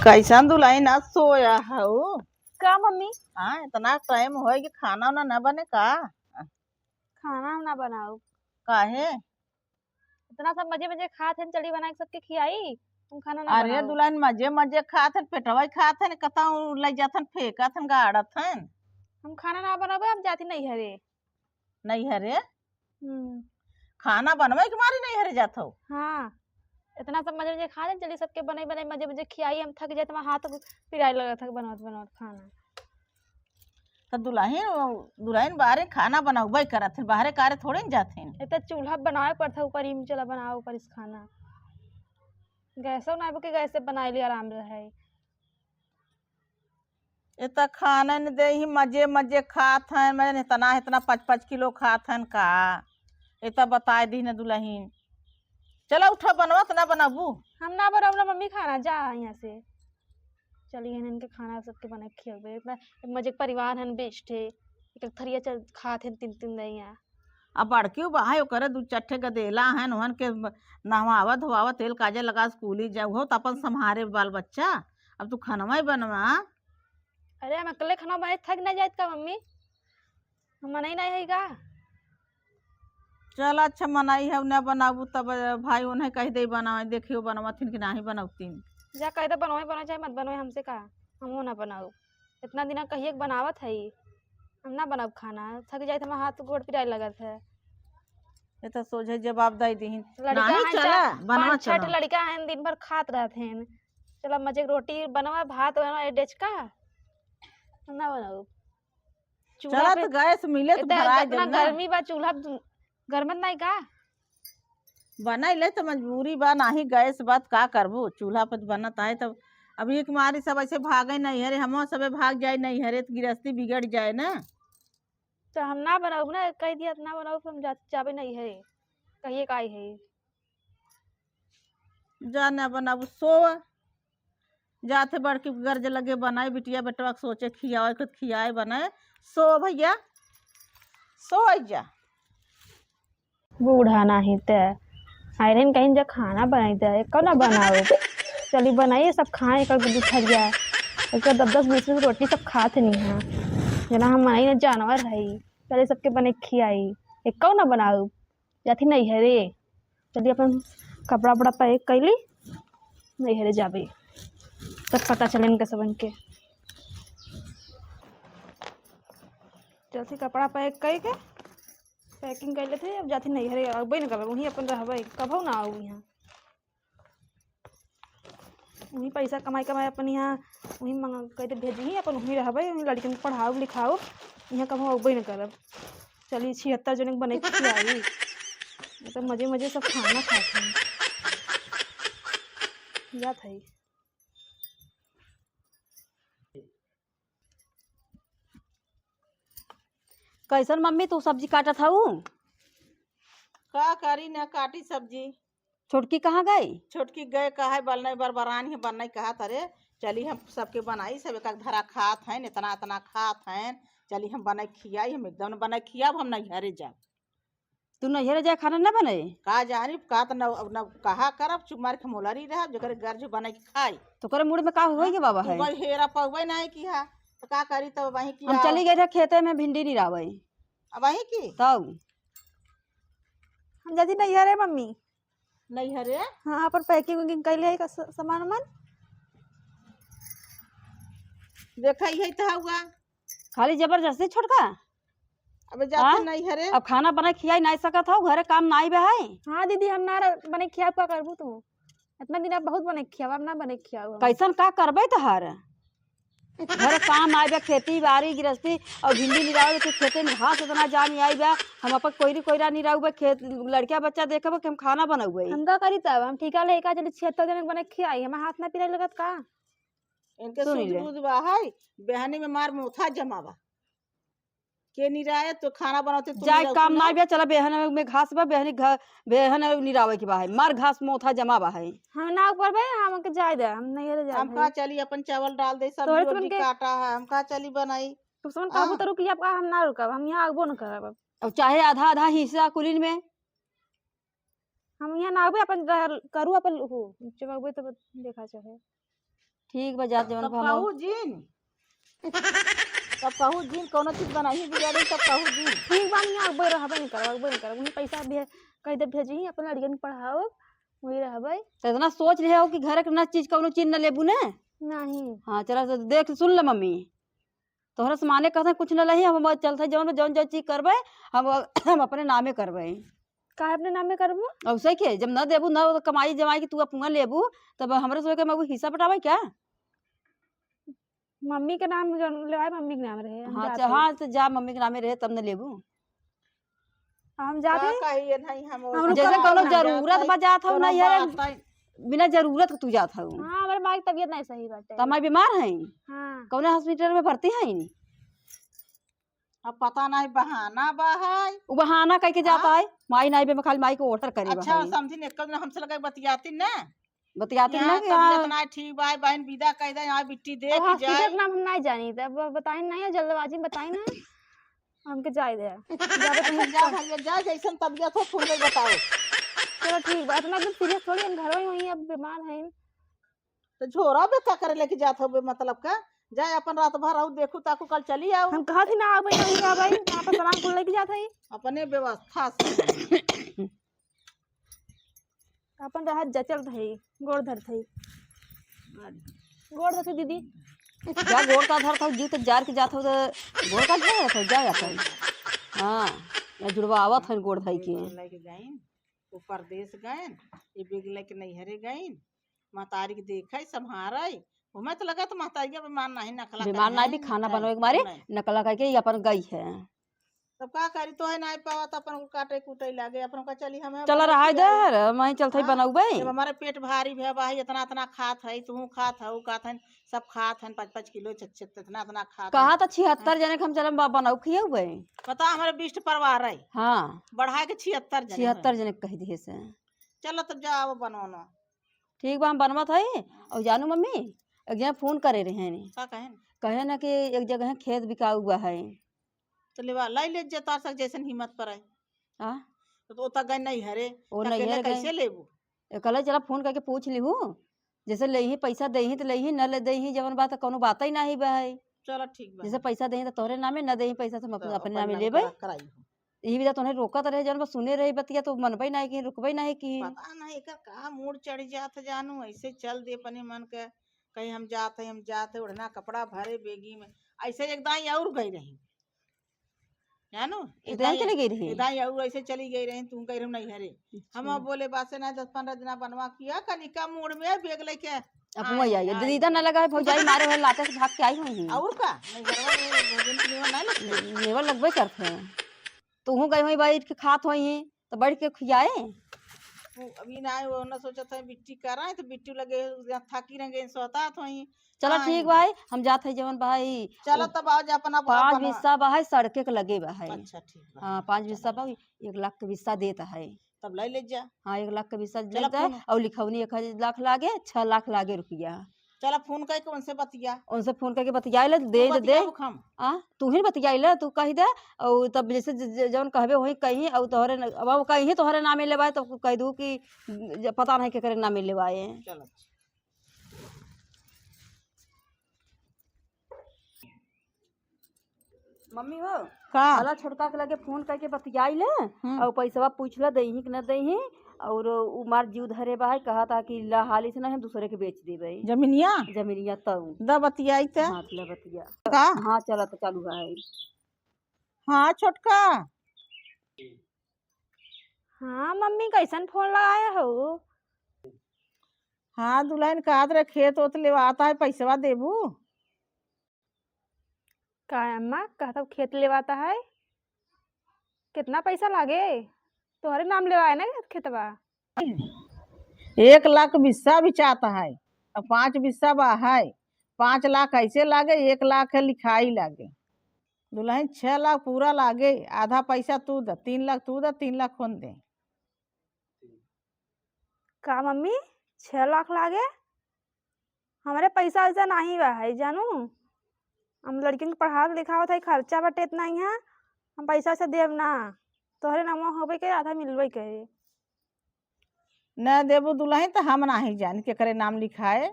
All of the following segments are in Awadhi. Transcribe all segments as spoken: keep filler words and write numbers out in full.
कैसन दुलहिन आज सोया हऊ? का मम्मी? हाँ, इतना टाइम होइ कि खाना उना न बने का? खाना हम ना बनाउब। काहे? इतना सब मजे मजे खात हन, चली बनाइ के सबके खियाई। हम खाना ना अरे बनाउब। दुलहिन, मजे मजे खात हन, पेटवा ही खात हन, कतहूँ लइ जात हन, फेंकत हन, गाड़त हन। हम खाना ना बनाउब, हम जाती नैहरे। नैहरे? हम्म। खाना बनवइ के मारी नैहरे जात हऊ? हाँ, इतना सब मजे मजे खात हन, चली सबके बनाइ बनाइ मजे मजे खियाई। हम थक जात, हमार हाथ पिराइ लगत है बनवत बनवत खाना। त दुलहिन, दुलहिन बाहरे खाना बनउबइ करत हन, बाहरे कारे थोड़े न जात हन। ए त चूल्हा बनावे पड़त है, ऊपर ही में चला बनावे पड़िस खाना। गैसो ना आवे के गैस से बनाइ ली, आराम रहे। ए त खाने न देही, मजे मजे खात हन, मैं इतना इतना पाँच पाँच किलो खात हन का? ए त बताइ दिहिन दुलहिन। चला उठा, बनवा त ना बनउबू? हम ना बनउब ना मम्मी खाना, जा यहाँ से। चली हन इनके खाना सबके बनाइ के खियउबे। इतना मजे के परिवार हन, बेस्ट है। एक एक थरिया चल खात हन तीन तीन दैया। अब बड़की बा है, ओकरे दू चार ठे गदेला हन, ओहन के ब-, नहवावा धोवावा, तेल काजर लगा, स्कूली जा, उहो त अपन सम्हारे बाल बच्चा। अब तू खनवा ही बनवा। अरे हम अकेले खाना बनाए थक ना जाइत का मम्मी? हम मनई नहीं है का? चल अच्छा, मनई है, ना बनाबू तब भाई उन्हें कह दे बनावे, देखियो बनवथिन कि नाही बनवतीन। जा कह दे बनवाए, बनवाए चाहे मत बनवाए, हमसे का, हमहू ना बनाउब। इतना दिना कहिए के बनावत है, हम ना बनाउब खाना, थक जाइत, हमार हाथ गोड़ पिराए लगत है। ये तो सोझे जवाब दे दिहिन। लड़का नाही, हैं चला, चार, बनवा पाँच छठ चला। लड़का हैं, दिन भर खात रहत हैं। चला मजे के रोटी बनवा, भात बनवा, ये डेचका, हम ना बनाउब। चूल्हा चला पे त गैस मिले त एतना, भराए एतना देब ना। गर्मी बा, चूल्हा प-, गरमत नाही का? बनाई ले त मजबूरी बा, नाही गैस बा त का करबू? चूल्हा पे त बनत आए तब। अब एक मारी सब ऐसे भागे नैहरे, हमहू सबे भाग जाए नैहरे त गिरस्ती बिगड़ जाए ना। त हम ना बनाउब ना, कह दिया त ना बनाउब, हम जा, जाबे नैहरे। कहिए का आई है? जा ना बनाबू, सोवा। जात है बड़की गरज लगे बनाए, बिटिया बेटवा के सोचे खियावे के, खियाए बनाए। सो भइया, सो जा। बूढ़ा नाही ते आयरन कहीं जा खाना बनाई दे, कौन बनावे? चली बनाइए सब खाए, एक एक दू थरिया, एक दस दस बीस बीस रोटी सब खात नहीं है। जना हम मनई ना जानवर है, चली सबके बने खियाई, एक कौन बनाऊ? जाथी नैहरे। चली अपन कपड़ा उपड़ा पैक कैली, नैहरे जाबे, तब पता चले इनका सबन के। चलती कपड़ा पैक कइ के, पैकिंग कर लेते, अब जाती नैहरे, अबे न करब, वहीं अपन रहबे, कभो ना आऊ यहाँ। वहीं पैसा कमाई कमाई अपन यहाँ, वहीं मंगा, कह दे भेजी ही, अपन वहीं रहबे, वहीं लड़कन के पढ़ाऊ लिखाऊ, यहाँ कभो अबे न करब। चली छिहत्तर जने के बने के खियाई, ये तो मजे मजे सब खाना खात हैं। जात है। कैसन मम्मी तू सब्जी काटत हऊ? का करी ना, काटी सब्जी। छोटकी कहाँ गई? छोटकी गए कहा है, बलनई बरबरानी है, बलनई कहा तरे, चली हम सबके बनाई, सब एक एक धरा खात हैं, इतना इतना खात हैं, चली हम बनाई खियाई, हम एकदम न बनाई खियाब, हम नैहरे जाब। तू नैहरे जाए खाना ना बने? का जानी, का त न, न कहा करब, चुप मार के मोलरी रहब, जेकर गर्ज बनाई के खाई। तो करे मूड में का होई हाँ? के बाबा तू है? कोई हेरा पउबे नहीं किहा, तो का करी तब वहीं की हम आओ। चली गई रहे खेते में भिंडी निरावे। अब वहीं की? तब। हम जाती नैहरे मम्मी। नैहरे? हाँ, अपन पैकिंग वैकिंग कैले है का स-, सामान वामान। देखा यही तो हुआ। खाली जबरदस्ती छोटका? अबे जाते हाँ? नैहरे। अब खाना बना खियाई नहीं सकत हो, घरे काम नाई बे है। हाँ दीदी, हम ना र-, बने खियाब, का करबू तू? इतना दिन अब बहुत बने खियाब, अब ना बने खियाब हम। कैसन का करबे तोहार? घरे काम आइबे, खेती बाड़ी गिरस्ती और भिंडी निरावे के खेते में घास इतना जाम आइबे, हम अपन कोयरी कोयरा निराउबे, खेत लड़का बच्चा देखबे कि हम खाना बनउबे। हम का करी तब? हम ठीका लेके चली छिहत्तर जने के बने खियाई, हमार हाथ ना पिराई लगत का? इनके सुन सूझ ले। बूझ बा है, बेहनी में मार मोथा जमा बा। के निराए तो खाना बनाते तू जाए निराउ काम ना। ना बे, चला बेहन में घास बा, बेहनी घ-, बेहन निरावे के बा है। मार घास मोथा जमा बा है। हम ना ऊपर बे, हमके जाए दे, हम नैहरे जाए हम है। का चली अपन चावल डाल दे, सब्जी तोहरे उब्जी तुमन के काटा है, हम का चली बनाई? तू सुन हाँ। कहबू तो रुक जा, हम ना रुकब, हम यहाँ आगबो न करब अब। अब चाहे आधा आधा हिस्सा कुलिन में। हम यहाँ ना आगबे, अपन रह-, करू अपन हो, जब आगबे तब देखा चाहे। ठीक बा, जात जवन तब बा हम कहू जिन। तब कहू जिन, कौनो चीज बनाई बिगाड़ी, तब कहू जिन। ठीक बा, नहीं, अगबे रहबे नहीं करब, अगबे नहीं करब। उन्हीं पैसा भे-, कह दे भेजी, अपना लड़िकन के पढ़ाओ, वही रहबे। तो इतना सोच लिया हो कि घर के ना चीज, कौनो चीज ना लेबू ना? नहीं। हाँ, चला, तो देख, सुन ले मम्मी, तोहरा से माने कहते कुछ न लही, हम चलते जौन, जौन, जौन चीज करबे, हम, हम अपने नामे करबे। काहे अपने नामे करबू? औसे के, जब न देबू, न कमाई जमाई के तू अपना लेबू, तब हमरे से के मगू हिस्सा पटावे क्या? मम्मी के नाम जौन लेवाए, मम्मी के नाम रहे, हम हाँ, जात अच्छा, हई। हाँ, तो जा, मम्मी के नामे रहे, तब न लेबू। हम जात का हई। कहिए नहीं हम हम जैसे रुपया कौनो ना जरूरत जात बा, जात हौ, कौनो नहीं है, बात है। बिना जरूरत के तू जात हौ। हाँ, हमारे माई के तबीयत नहीं सही बाटे। तो माई बीमार है? हाँ। कौने हॉस्पिटल में भर्ती है? अब पता नहीं बहाना बा है। उ बहाना कह के जाता हाँ? है, माई नहीं बे में खाली माई को order करे बा अच्छा, है। समझी ने, एक दिन हमसे लगे बतियाती ना। बतियाती यहाँ ना कि तबीयत हाँ। ना ठीक बा, बहन विदा कह दे, यहाँ बिट्टी देख अब हॉस्पिटल जाए। के नाम हम नहीं जानी, तब बताई नहीं, जल्दबाजी में बताई ना। हमके जाए दे। जाबे तो अच्छा, जा भैया, जा, जैसन तबीयत हो, फोन में बताओ। चलो ठीक बा, इतना एकदम serious थोड़ी, हम घर में ही अब बीमार हैं। तो झोरा बे का करे लेके जात हो बे, मतलब का? जा अपन रात भर रहू, देखू ताकू, कल चली आओ। हम कहा थी ना आवे, नहीं आवे, यहाँ पर सामान कुल लेके जात है। अपने व्यवस्था से। अपन रहत जचल रही, गोड़ धरत हई। गोड़ धरत हई दीदी। जा गोड़ का धरत हौ, जीव तो जार के जात हौ तो गोड़ का धरत हौ, जा अपन। हाँ, या जुड़वा आवत हन गोड़ धई के। लेके गइन, वो परदेस गइन, ये बेग लेके नैहरे गइन, महतारी के देखै, सम्हारै, ओमे तो लगत महतारिया बीमार नाहीं, नकला बीमार करे नाहीं, हैं, भी खाना नहीं, बनवे के मारे नहीं। नकला करके ये अपन गई है। तब का करी, तोहे नाहीं पावत, अपन को काटे कूटे लागे, अपन का चली, हमें चला बनाई रहाई खियाई। दे, मैं चलत हई हाँ? बनउबे। जब हमारे पेट भारी भे बा, इतना, इतना खात है, तू खात हऊ, खात है, सब खात है, पाँच, पाँच किलो, छत, छत, इतना, इतना खात कहा है। तो छिहत्तर हाँ। जने के हम चलम बा-, बनऊ खियउबे। पता हमारे बीस ठे परिवार है। हाँ। बढ़ाए के छिहत्तर जने छिहत्तर हैं। जने के कह दिहे से। चलो तब जा, अब बनवाना। ठीक बा, हम बनवत हई। और जानू मम्मी, एक जने फोन करे रहे हैं। का कहेन? कहे ना कि एक जगह खेत बिकाऊ बा है। तो लेवा, लाई ले जे तार सक जैसन हिम्मत पर आए। आ? तो ओता गए नैहरे, ओ तो अकेले नैहर गए। कैसे लेबू? एकले चला फोन करके पूछ लिहू, जैसे लेही पैसा देही तो लेही, न ले देही जवन बात, कौनो बात ही नाही बा है। चलो ठीक बा। जैसे पैसा देही तो तोहरे नामे, न देही पैसा तो हम तो अपने, अपने अपन नामे नामे लेबै। करा-, कराई हो। यही वजह तोहरे रोकत रहे, जवन बा सुने रही बतिया तो मनबै नाही की, रुकबै नाही की। पता नहीं एकर का मूड चढ़ जात है जानू, ऐसे चल दे अपने मन के, कहीं हम जात है, हम जात है, ओढ़ना कपड़ा भरे बेगी में, ऐसे एक दाई और गई रही। जानू, इधर इदाई, चली गई रही? इदाई और ऐसे चली गई रही, तू गई रहू नैहरे। अच्छा। हम अब बोले बासे ना, दस पन्द्रह दिना बनवा किया, कनिका मूड में बेग लेके अपू आई, आई, आई। दीदा ना लगा है, भौजाई मारे हुए लाते से भाग के आई हुई हैं। और का? नैहरवा में भोजन के मेवा ना लगते? मेवा लगबे करते हैं। तू गई हुई बैठ के खात हुई हैं, तो बैठ के खियाए। वो अभी ना आए, वो ना सोचत है बिट्टी कराए, तो बिट्टी लगे थाकी रंगे सोतात हुई। चलो हाँ, ठीक भाई, हम जात है जवन भाई। चलो तब आओ जा अपना पाँच बिस्सा बा है, सड़के के लगे बा है। अच्छा, ठीक बा। हाँ, पाँच बिस्सा बा, एक लाख के बिस्सा देत है। तब ले ले जा। हाँ, एक लाख के बिस्सा चलो ले जा, फोन। और लिखौनी एक लाख लागे, छह लाख लागे रुपया। चलो फोन करके उनसे बतिया। उनसे फोन करके बतिया ले, दे तू दे दे। बतियाबू हम। आ, तू ही बतिया ले, तू कह दे, और तब जैसे ज-, ज-, जवन कहबे वही कही, और तोहरे न-, अब वो कही तोहरे नामे लेबा, तो कह दू कि ज-, पता नहीं केकरे नामे लेवाए। चलो। मम्मी हो, का? भला छोटका के लगे फोन करके बतियाई ले, हम्म। और पैसवा पूछ ले, देही कि न देही, और उ मार जीव धरे बा है, कहा था कि ला हाली से नहीं, हम दूसरे के बेच देबे। जमीनिया? जमीनिया तऊ। द बतियाई त। हाँ, ले बतिया। का? हाँ, चला तो चालू है। हाँ, छोटका। हाँ, मम्मी, कैसन फोन लगाए हो? हाँ, दुल्हन, कहत रहे खेत ओत लेवाता है, पैसवा देबू? का अम्मा, कहत हौ खेत लेवाता है? कितना पैसा लागे? तोहरे नाम लेवाए ना खेतवा। एक लाख बिस्सा बिचात है, और पाँच बिस्सा बा है। पाँच लाख ऐसे लागे, एक लाख है लिखाई लागे। दुल्हन, छह लाख पूरा लागे, आधा पैसा तू द, तीन लाख तू द, तीन लाख कौन दे? का मम्मी, छह लाख लागे? हमरे पैसा वैसा नाही बा है, जानू। हम लड़किन के पढ़ावत लिखावत है, खर्चा बटे इतना ही है, हम पैसा वैसा देब ना। तोहरे नामवा होबे के, आधा मिलबे करे। न देबू दुल्हन, त हम नाही जानी केकरे नाम लिखाए।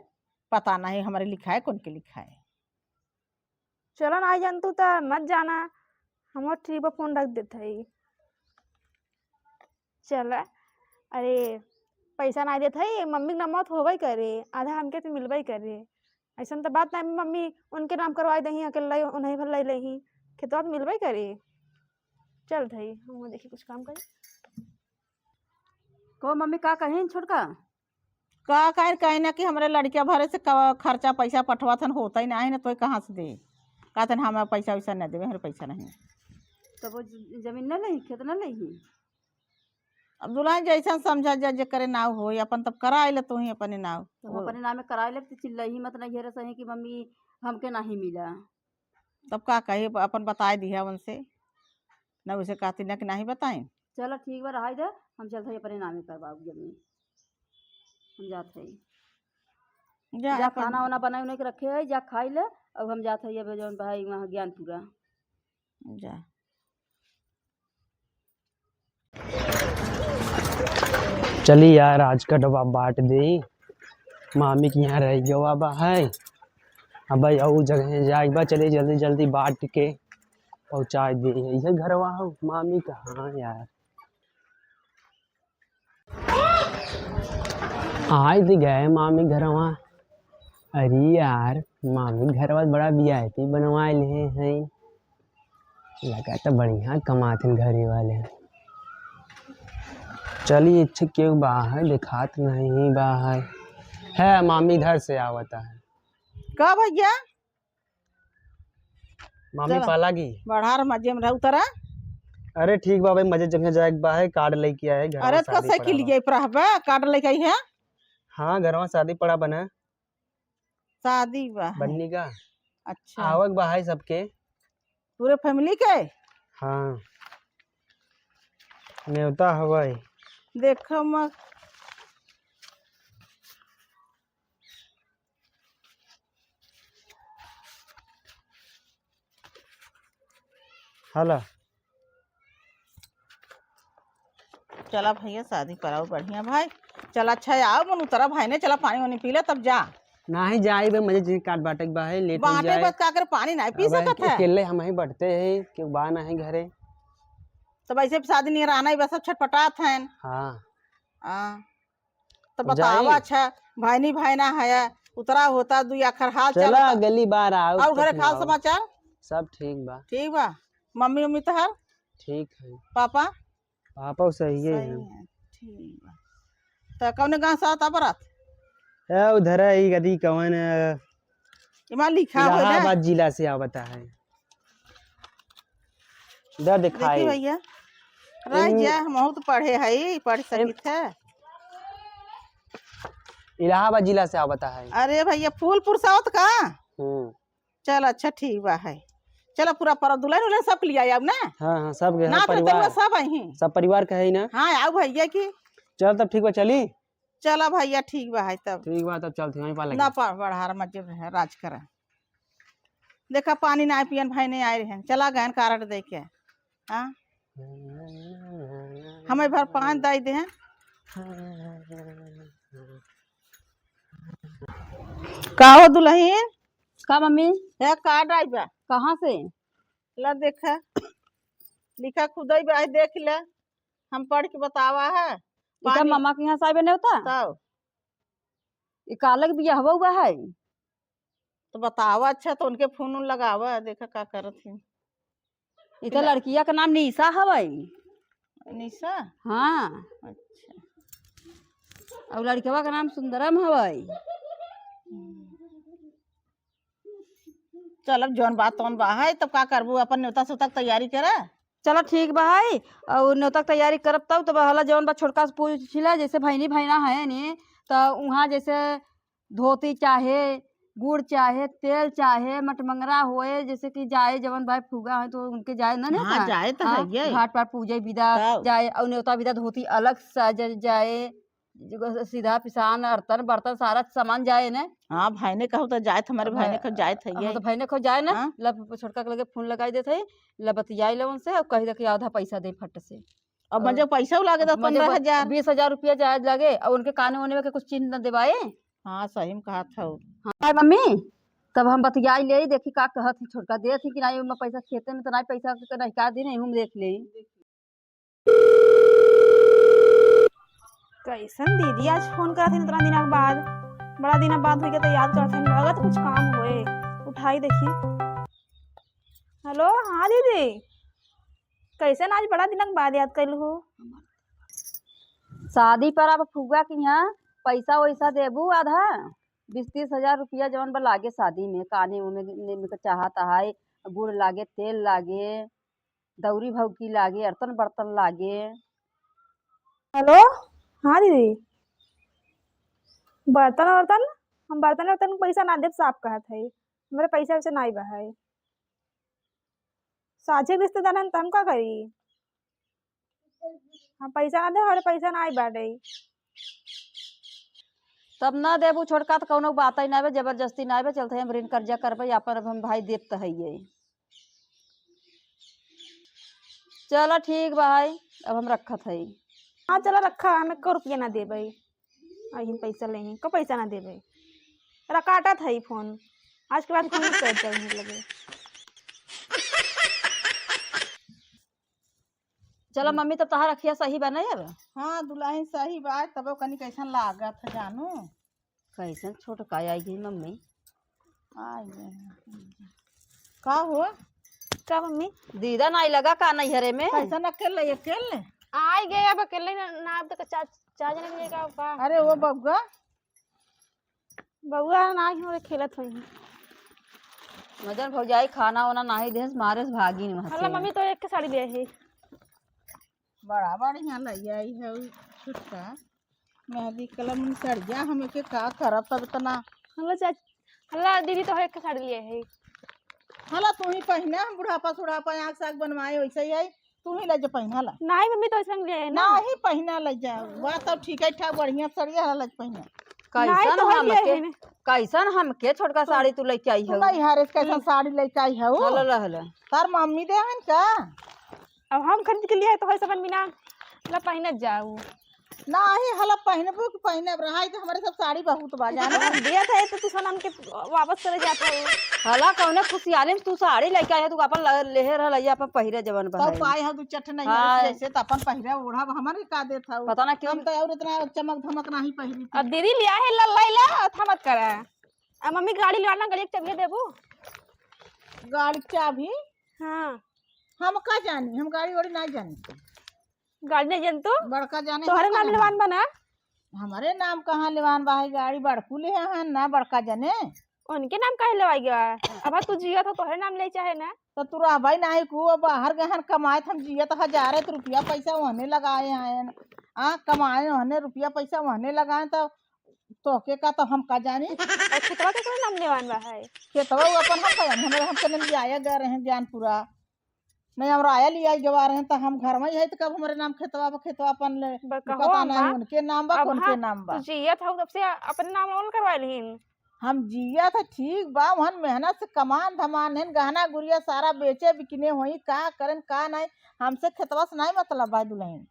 पता नहीं हमरे लिखाए, कौन के लिखाए। चला ना आई जान तू त मत जाना, हम ट्रिप फोन रख देत हई। चला, अरे पैसा ना देत हई, मम्मी के नाम मत होबे करे, आधा हमके तो मिलबे करे। ऐसन तो बात ना, मम्मी उनके नाम करवाई दही, अकेले उन्हें भर ले लेही, खेतवा तो मिलबे करे। चल धई, हम देखी कुछ काम करी। को मम्मी का कहीं छोटका? का कहे, कहे ना कि हमरे लड़किया भरे से क-, खर्चा पैसा पठवा थन होता ही नहीं ना, तो कहाँ से दे? कहतन हम पैसा वैसा न देवे, हमरे पैसा नहीं। तब वो ज-, जमीन न लेही, खेत न लेही? अब दुल्हन जैसन समझा जा, जे करे नाव होई, अपन तब कराई ले तू ही अपने नाव। तो हम वो अपने नाम में कराई लेब, तो चिल्लही मत नहीं घेरे सही कि मम्मी हमके नहीं मिला। तब का कही, अपन बताए दिया उनसे, न उसे कहती न कि नहीं बताई। चलो ठीक बा, रहाई दे, हम चलत हई अपने नामे करवाऊ जमीन, हम जात हई। जा जा, अपन खाना वाना बनाई उन्हें के रखे है, जा खाई ले। अब हम जात हई अब जौन भाई वहाँ ज्ञानपुरा। जा। चली यार, आज का डब्बा बांट दे, मामी के यहाँ रह गवा बा है। अब भाई और जगह जाए बा, चली जल्दी जल्दी बांट के पहुँचा दे। यही घरवा हो मामी का? हाँ यार, आए तो गए मामी घरवा। अरे यार, मामी घरवा बड़ा वीआईपी बनवाए ले हैं। लगा तो बढ़िया कमात हैं घरे वाले। चली, इच्छे क्यों बाहर दिखात नहीं बाहर है। मामी इधर से आवता है। का भैया? मामी चला। पालागी। बढ़ार मजे में रह उतरा। अरे ठीक बा भाई, मजे जम्हे जाए के बा है, कार्ड लेके आए, घर अरे में तो शादी पड़ा साइकिल बा। ये पर हबे, कार्ड लेके आई है। हाँ, घर में शादी पड़ा बने। शादी बा है। बन्नी का? अच्छा। आवक बा है सबके। पूरे फैमिली के? हाँ। नेवता हवाई। देखो म-, हेलो। चला भैया, शादी कराओ बढ़िया भाई। चला अच्छा आओ, मन उतरा भाई ने, चला पानी वानी पी ले तब जा। नाही जाई बे, मजे जी काट बाटे के बा है, लेट हो बाटे जाए। बस का करे, पानी नहीं पी अब सकत है। अकेले हम ही बैठते हैं, क्यों बा नहीं घरे। तब ऐसे शादी नहीं रहना ही बस, सब छटपटात हैं। हाँ। हाँ। तो अब बतावा जाई। अच्छा, भाईनी भाईना है, उतरा होता, दुई आखर हाल चाल चला, बता। अगली बार आओ और तो घरे फिर खाल आओ। समाचार? सब ठीक बा। ठीक बा। मम्मी उम्मी तोहार? ठीक है। पापा? पापा सही है। सही है, ठीक बा। तो कौने गाँव से आता बरात? ए, उधर है, ई गदी कवन, अ, इमा लिखा हो ना? इलाहाबाद जिला से आवता है। इधर दिखाई। देखी भैया, रह इन- जा, हमहू तो पढ़े हई, पढ़ इन- सकित है। इलाहाबाद जिला से आवता है। अरे भैया, फूलपुर से आवत का? हम्म। चल, अच्छा, ठीक बा है। चला, पूरा पर दुल्हन उल्हन सब के लिए आया ना? हाँ, हाँ, सब गए, नात परिवार। सब आई। सब परिवार के है ना? हाँ, आओ भैया की। चल, तब ठीक बा, चली। चला भैया, ठीक बा है तब। ठीक बा, तब चलते हैं, वहीं पा लगे। ना पा-, बढ़ार मजे में है, राज करा। देखा, पानी ना पियन, भाई नहीं आए रहे, चला गए कार्ड दे के। हाँ? हमें भर पाँच दाई दे। का हो दुल्हन? का मम्मी? हे कार्ड आई बा। कहाँ से? ला देखा, लिखा खुदई बा, देख ले, हम पढ़ के बतावा है। इका पानी मामा के यहाँ से आइबे नेवता? तब। ई कालक बियाहवा हुआ है। तो बतावा, अच्छा, तो उनके फोन उन लगावा, देखा का करत ही। ई तो लड़किया का नाम निशा हवई। निशा? हाँ। अच्छा। और लड़कवा का नाम सुंदरम हवई। हम्म। चल, अब जौन बात तौन बा है, तब का करबू, अपन न्योता सोता के तैयारी करा। चलो ठीक बा है, और न्योता के तैयारी करब तब, तब हला जौन बा छोटका से पूछ ला, जैसे भैनी भैना है ने, तो वहाँ जैसे धोती चाहे, गुड़ चाहे, तेल चाहे, मटमंगरा होए, जैसे कि जाए जवन भाई फूगा है तो उनके जाए ना हाँ, नेता। जाए तो हाँ, है ये। घाट पाट पूजे विदा तब। जाए, और न्योता विदा धोती अलग सज जाए, जो सीधा पिसान, अर्तन, बर्तन, सारा सामान जाए ने। हाँ, भाई ने कहो तो जाए, हमारे अब भाई ने भाई, कहो जाए थे हाँ, ये। तो भाई ने कहो जाए ना, हाँ। लब छोटका के लगे फोन लगाई देते हैं, लब बतियाई ले उनसे, और कही दे कि आधा पैसा दे फट से। अब और मजे पैसा लागे तो अब मजे पंद्रह हजार। बीस हजार रुपया जाए लागे, और उनके काने होने में के कुछ चीज न देवाए। हाँ, सही में कहत हऊ। हाँ, मम्मी, तब हम बतियाई लेई, देखी का कहत ही छोटका, देत ही कि नाहीं, ओमे पैसा खेते में तो नाहीं, पैसा के नहीं का दिन, हम देख लेई। कैसन दीदी आज फोन करत हन इतना दिना के बाद? बड़ा दिना बाद होइगा तो याद करत हन, लगत कुछ काम होए। उठाई देखी। हेलो, हाँ दीदी, कैसन आज बड़ा दिना के बाद याद कैलू हो? शादी पर अब फुआ के यहाँ पैसा वैसा देबू आधा, बीस तीस हजार रुपया जवन बा लागे शादी में, काने ओमे ने में के चाहत है, गुड़ लागे, तेल लागे, दौरी भौकी लागे, अर्तन बर्तन लागे। हेलो, हाँ दीदी, बर्तन वर्तन, हम बर्तन वर्तन के पैसा ना देब, साफ कहत है, हमरे पैसा वैसा नाई बा है। साझे रिश्तेदार हन, त हम का करी? हम पैसा ना दे, हमरे पैसा नाई बाटे। तब ना देबू छोटका, त कौनो बात ही ना बे, जबरदस्ती ना बे, चलते हम ऋण कर्जा करबे, अपन अब हम भाई देत त हइये। चला ठीक बा भाई, अब हम रखत हई। हाँ चला रखा, हम एको रुपया ना देबे, अहिन पैसा लेही, को पैसा ना देबे। तोरा काटत हई फोन, आज के बाद फोन मत करत जाई हमरे लगे। चला मम्मी, तब तहार अखिया सही बा ना अब? हाँ दुल्हन सही बा, तबो कनी कैसन लागत है जानू। कैसन छोटका आई गई मम्मी? आई गई। का हो? का मम्मी? दीदा नाई लगा का नैहरे में? कैसन अकेले, अकेले? आई गए अब अकेले ना, ना अब तक चा-, चार जने के लेके आओ का? अरे वो बबुआ, बउआ ना ही होरे खेलत होई। मजन भौजाई खाना वाना नाही देस, मारे से भागी न हला हंसे। मम्मी तो एक के साड़ी ले आई। बड़ा बढ़िया लई आई है उ छुटका मेहंदी कलर में सड़िया, हम एके का करब तब इतना। हला चाच-, हला दीदी तो एक के साड़ी ले आई। हला तू ही पहिना, हम बुढ़ापा सुढ़ापा आँख साग बनवाए वैसे ही आई। तू ही ले जा पहिना ला। नाही मम्मी, तो ऐसे हम ले आए ना। नाही पहिना ले जा। वाह, तब ठीक है, ठाक बढ़िया सड़िया है, ले जा पहिना। नाही, कैसन तो हम हमके, ले आए ना। कैसन हमके छोटका तू, साड़ी तू लेके आई तू हो? नहीं हारे, कैसन हम्म। साड़ी लेके आई हो? हला, हला, हला। तार मम्मी दे हन का? अब हम खरीद के लिए तो है सब बिना ला पहिनत जाऊ। नाही, हला पहिनबू कि पहिनब, रहाई तो हमरे सब साड़ी बहुत बा, जानो। हम दिया था, तो तू सनम के वापस करे जात हो। हला कौने खुशियाली में तू साड़ी लेके आया, तू अपन ल-, लेहे रहल, ये अपन पहिरे जवन बा तब है। पाए हो दू चट नहीं हाँ। है, जैसे तो अपन पहिरे ओढ़ब, हमन के का देत हऊ? पता ना क्यों। हम तो और इतना चमक धमक नहीं पहिरी थी। अब दीदी लिया है, ल-, लैला, था मत करा। अब मम्मी गाड़ी लौटना, गाड़ी के चाबी देबू? गाड़ी के चाबी? हाँ। हम का जानी, हम गाड़ी वाड़ी नहीं जानी। गाड़ी नहीं जन तू? बड़का जाने तोहरे हम नाम कहाँ लेवान बा ना? हमरे नाम कहाँ लेवान बा है? गाड़ी बड़कू ले हैं ना, बड़का जने। उनके नाम काहे लेवाई गया? अब तू जियत हो, तोहरे नाम ले चाहे ना। तो तू रहबाई नाही कु, अब बाहर गए हैं कमाए, हम जियत हजारे तो रुपया पैसा वहने लगाए हैं। आ, कमाए वहने रुपया पैसा वहने लगाए, तो तोहके का, तो हम का जानी। और खेतवा के कोई नाम लेवान बा है? खेतवा वो अपन हम का जानी, हमरे हम कने जाया गए रहे ज्ञानपुरा। नहीं, हमरा आया लिया गवा रहे, तो हम घर में ही है, तो कब हमरे नाम खेतवा बा, खेतवा अपन ले, ब-, कहो पता नहीं अम्मा, उनके नाम बा, अब कौन के हाँ, नाम बा। तू जियत हऊ, तब से अपने नाम ओन करवा लिहिन। हम जियत है, ठीक बा, वहन मेहनत से कमान धमान है, गहना गुरिया सारा बेचे बिकने होई, का करन, का नहीं, हमसे खेतवा से नहीं मतलब बा दुल्हन।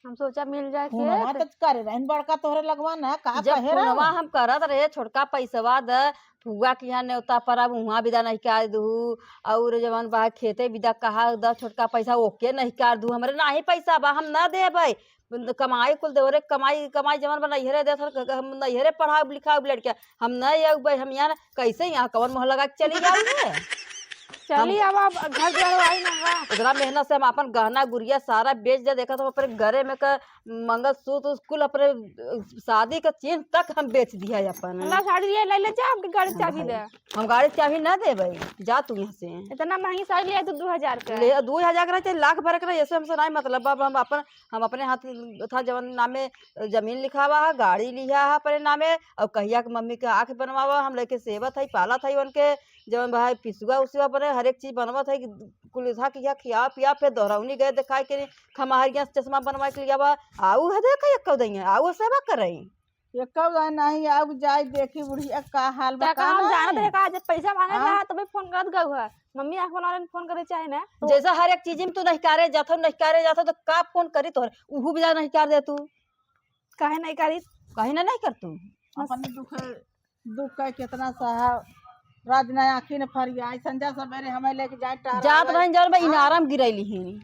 हम सोचा मिल जाए फोनवा खेत। तो करे रहन बड़का तोहरे लगवा ना, का जब कहे फोनवा रहो? हम करत रहे, छोटका पैसवा द, फुआ के यहाँ नेवता पर अब उहाँ विदा नहीं कर दू, और जवन बा खेते विदा कहा द, छोटका पैसा ओके नहीं कर दू, हमरे नाही पैसा बा, हम ना देबै। कमाई कुल देवरे, कमाई, कमाई जवन बा नैहरे देत हन, हम नैहरे पढ़ाऊ लिखाऊ लड़किया, हम ना अउबै, हम यहाँ कैसे यहाँ कवन मुँह लगा के चली जाऊ है? चली हम अब, अब घर द्वार आई ना बा। इतना मेहनत से हम अपन गहना गुरिया सारा बेच दे, देखा तो अपने घरे में का मंगलसूत्र, कुल अपने, अ, शादी का चेन तक हम बेच दिया अपन। ला साड़ी ले, ले, ले जा, हमके गाड़ी हाँ चाबी भाई। दे। हम गाड़ी चाबी ना देबै, जा तू यहाँ से। इतना महंगी साड़ी ले तू दू हजार का। ले, दू हजार का रहे, चाहे लाख भर का रहे, ऐसे हमसे नहीं मतलब। अब हम अपन, हम अपने हाथ था जवन नामे जमीन लिखावा है, गाड़ी लिहा है अपने नामे, और कहिया के मम्मी के आँख बनवावा, हम लेके सेवत है, पालत है उनके, जवन भाई पिसुआ उसुआ बने, हर एक चीज बनवत है कि कुल इधर किया खिया पिया, फिर दोहरौनी गए दिखाए के खमहरिया से चश्मा बनवा के लिया बा, आऊ है देखे एक्को दइया, आऊ सेवा करे। एक्को दइया नहीं, आऊ जाए देखी बुढ़िया का हाल बा, त का का हम नहीं? जानत रहे का, जब पैसा मांगे हाँ। रहा तबे फोन करत गऊ है, मम्मी आँख बना लेन फोन करे चाहे ना। जैसे हर एक चीज में तू नहीं करे जात हो, नहीं करे जात हो, तो का फोन करी तोहरे, उहू भी जा नहीं कर दे तू। काहे नहीं करी? कहीं ना नहीं कर तू। अपने दुख, दुख का कितना सहा, रात ना आँखी न फरिया, संझा सबेरे हमें लेके जाए टहरावे। जात रहन जौन बा, हाँ। इनारम गिरैली ही।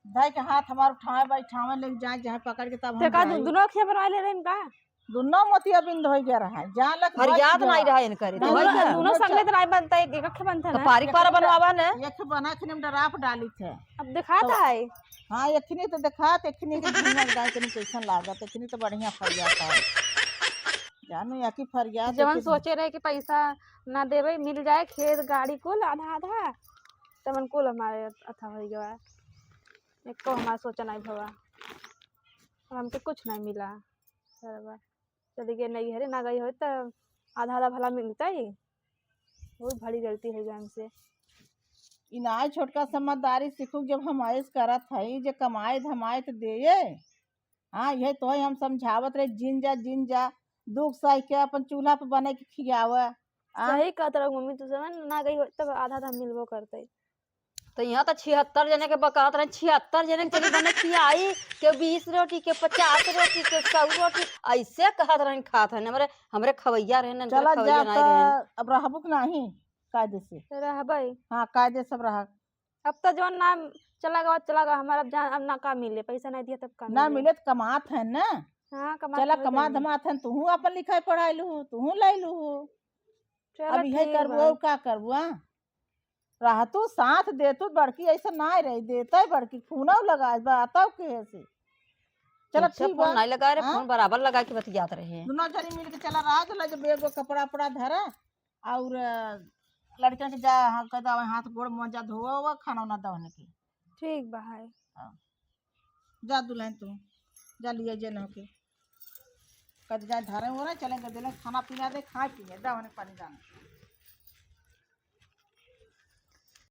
धइ के हाथ हमार उठावे, बैठावे, लेके जाए, जहाँ पकड़ के तब हम ते का जाई। दु-, दुनो अखिया बनवा ले रहन का? दुनो मोतिया बिंद हो गया रहा, जान लग फरियाद नहीं रहा इनकरे, तो दुनो, वही ना। दुनो संगे तो नहीं बनता, एक, एक अखे बनता तो ना। पारी पारा बनवावा ना। एक बना के हम डराप डाली थे। अब दिखाता तो है। हाँ, एखनी तो देखात, एखनी के झुमक दाई तनी कैसन लागत, एखनी तो बढ़िया फरियात है। जानू, या की फरियात जवन एखनी सोचे रहे कि पैसा ना देवे, मिल जाए खेत गाड़ी कुल आधा आधा, तवन कुल हमारे अथा हो गवा। एको हमार सोचा नहीं भवा, और हमके कुछ नहीं मिला। सरवा चली गई नैहरे, ना गई होई त आधा आधा भला मिलता ही। बहुत बड़ी गलती हो गई हमसे। इनाय छोटका समझदारी सीखू, जब हम ऐस करत हई, जे कमाए धमाए त देये। हाँ, यह तो है, हम समझावत रहे, जिन जा, जिन जा, दुख सह के अपन चूल्हा पे बने के खियावे। आ? सही कहत रहो मम्मी, तू समझ ना गई हो, तब आधा आधा मिलबो करते। तो यहाँ तो छिहत्तर जने के बकात रहे, छिहत्तर जने के चली बने खियाई, के बीस रोटी, के पचास रोटी, के सौ रोटी, ऐसे कहत रहन खात हन। हमरे, हमरे खवैया रहन, हमरे चला खवैया जा नहीं त रहन। अब रहबू कि नहीं कायदे से? रहबै। हाँ, कायदे से अब रह। अब तो जौन नाम चला गवा, चला गवा, हमारा अब जान, अब ना का मिले, पैसा नहीं दिया तब का ना मिले? मिले तो कमात है ना। हाँ, कमात चला, है कमात तनी। धमात है, तूहू अपन लिखाई पढ़ाई लू, तूहू लाई लू। चला, अब यही ठीक करबू बा। और का करबू, हाँ? रहतू साथ देतू, बड़की ऐसा ना रही, देते बड़की, फोनौ लगाए, बातौ के से। चला, अच्छा, ठीक फोन बा। नहीं लगा रे, हाँ? फोन बराबर लगा के बतियात रहे। दुनो जनी मिल के चला रहा, चला, जब एगो कपड़ा उपड़ा धरा, और, अ, लड़कियन के जा, हाँ, कह दो, हाथ गोड़ मोजा धोवा हुआ, खाना उना दो उन्हें के। ठीक बा, है। हाँ। जा दुल्हन तू, जा लिए जे न होके। कद जाए धारे हो रहा, चले के दिले खाना पीना दे, खाए पिए, दो उन्हें पानी दाना।